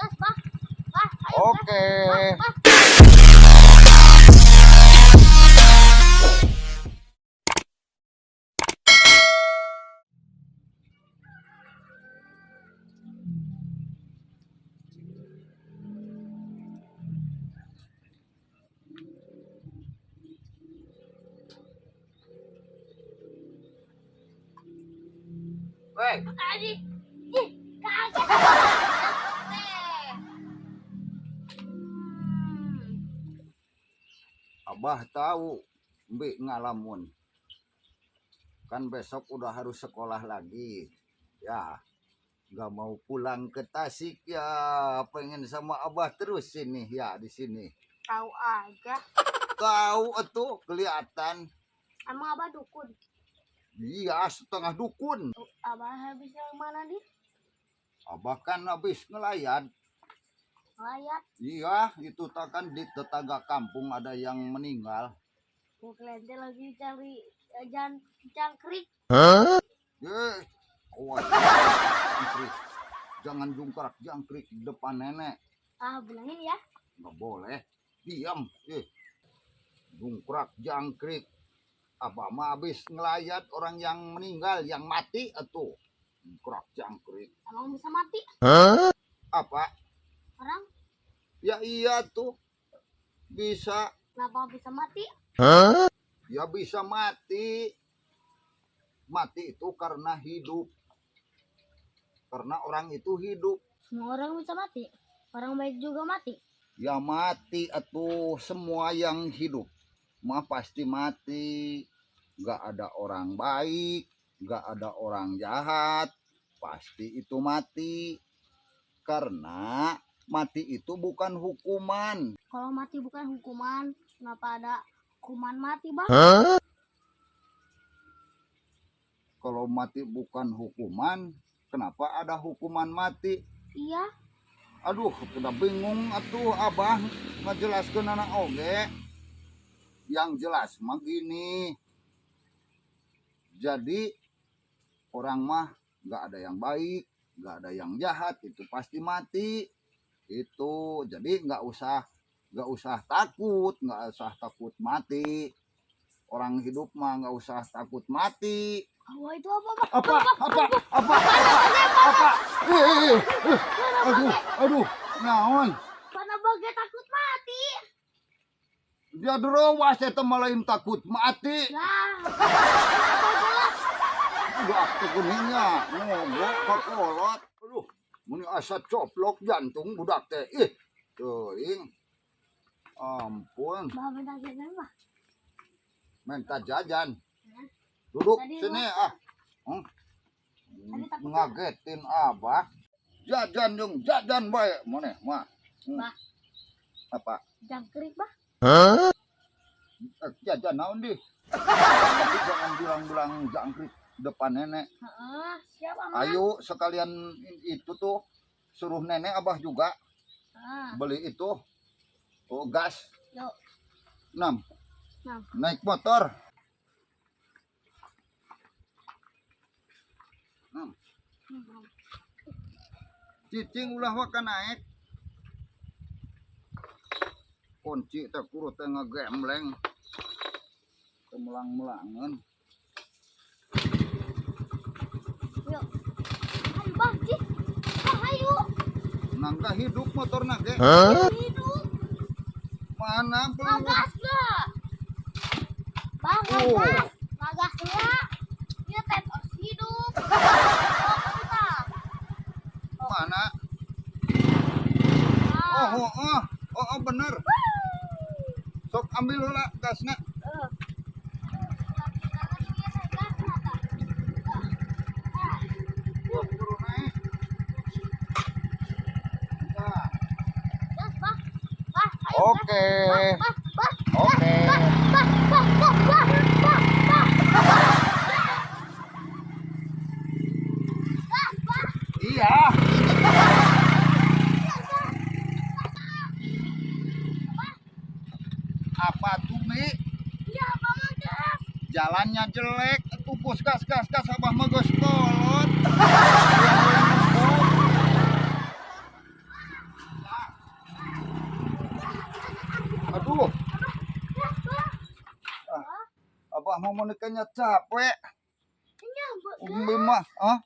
Gas, Bah. Bah, ayo gas. Oke. Bah, bah. Weh, Tadi. Ih, kaget. Teh. Abah tahu Mbi ngalamun. Kan besok udah harus sekolah lagi. Ya, nggak mau pulang ke Tasik ya, pengen sama Abah terus sini ya di sini. Tahu aja. Tahu tuh kelihatan. Emang Abah dukun? Iya, setengah dukun. Abah habis yang mana nih? Abah kan habis ngelayat. Layat. Iya, itu kan di tetangga kampung ada yang meninggal. Gua kelihatan lagi cari jangkrik. Eh, awas, jangkrik. Jangan jungkrak jangkrik di depan nenek. Ah, bilangin ya. Nggak boleh. Diam. Eh, jungkrak jangkrik. Abah mah habis ngelayat orang yang meninggal, yang mati itu. Jungkrak jangkrik. Emang bisa mati Apa? orang? Ya iya tuh. Bisa. Kenapa bisa mati? Ya bisa mati. Mati itu karena hidup. Karena orang itu hidup. Semua orang bisa mati. Orang baik juga mati. Ya mati atau semua yang hidup mah pasti mati. Nggak ada orang baik, nggak ada orang jahat, pasti itu mati. Karena mati itu bukan hukuman. Kalau mati bukan hukuman, kenapa ada hukuman mati, Bang? Kalau mati bukan hukuman, kenapa ada hukuman mati? Iya, Aduh, udah bingung atuh Abah ngejelaskeun anak oge. Yang jelas mah gini. Jadi orang mah nggak ada yang baik, nggak ada yang jahat, itu pasti mati. Itu jadi nggak usah takut, nggak usah takut mati. Orang hidup mah nggak usah takut mati. Oh, itu apa, Bang? Apa? Apa? Apa? Apa? Apa? Eh, eh, eh. Aduh, aduh, naon? Karena bagai takut mati. Dia derowas eta mah lain takut mati. Lah, Udah aktif kuningnya, ngobok kakolot. Aduh, muni asa coplok jantung budak teh. Ih, teuing. Ampun, Bah, minta jajan, Bah. minta jajan. Duduk Tadi sini ah. Tadi takut Ngagetin Abah. Jajan jeung jajan bae maneh mah. Bah. Apa? Jangkrik, Bah. Eh, jajan naon di? Tapi jangan bilang-bilang jangkrik depan nenek. Heeh, siap, aman. Ayo sekalian itu tuh suruh nenek Abah juga Heeh, beli itu. Oh, gas. Yuk. 6. Enam. Naik motor. 6. Cicing ulah waka naik. Kunci teh kuru teh ngegembleng. Kemelang-melangan. Yuk. Ayo, Bang, Cik. Bang, ayo. Nangka hidup motor ge. Hidup. Mana belum? Ngagas gak? Bang, Oh. ngagas. Ngagas enggak? Dia tes harus hidup. Oh, kita. Mana? Ah. Oh, oh, oh, oh, oh, bener. Sok ambil heula gasna. Eh. Ah. Oh, buru naik. Nah. Gas, Bang. Bah, ayo, Oke. gas. Bah, bah, Oke. bah, bah, bah, bah, bah, bah, bah. Gas, Bah. Iya. Apa tuh, Mi? Iya, Bang, gas. Jalannya jelek, atuh bos gas gas gas Abah mah geus kolot. Abah mau menikahnya capek. Nyampe gas. Umi mah, ah?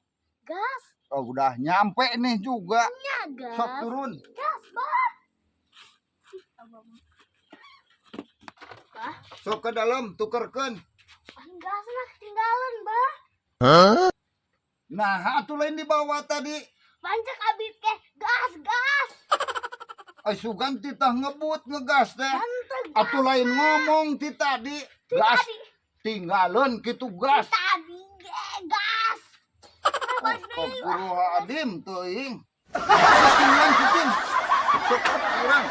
Gas. Oh, udah nyampe nih juga. Nya gas. Sok turun. Gas, Bah. Ih, Abah mah. Bah, Sok ke dalam, tukerkeun. pan gasna ketinggalan, Bah. Nah, atuh lain dibawa tadi. Pan cek abi teh gas, gas. Ay, sugan titah ngebut ngegas teh. Henteu gas. Atuh lain ngomong ti tadi. Gas Tadi, tinggalin kitu gas. Tadi ge gas. Astagfirullahaladzim teuing. Tinggal cicing. Sok kurang.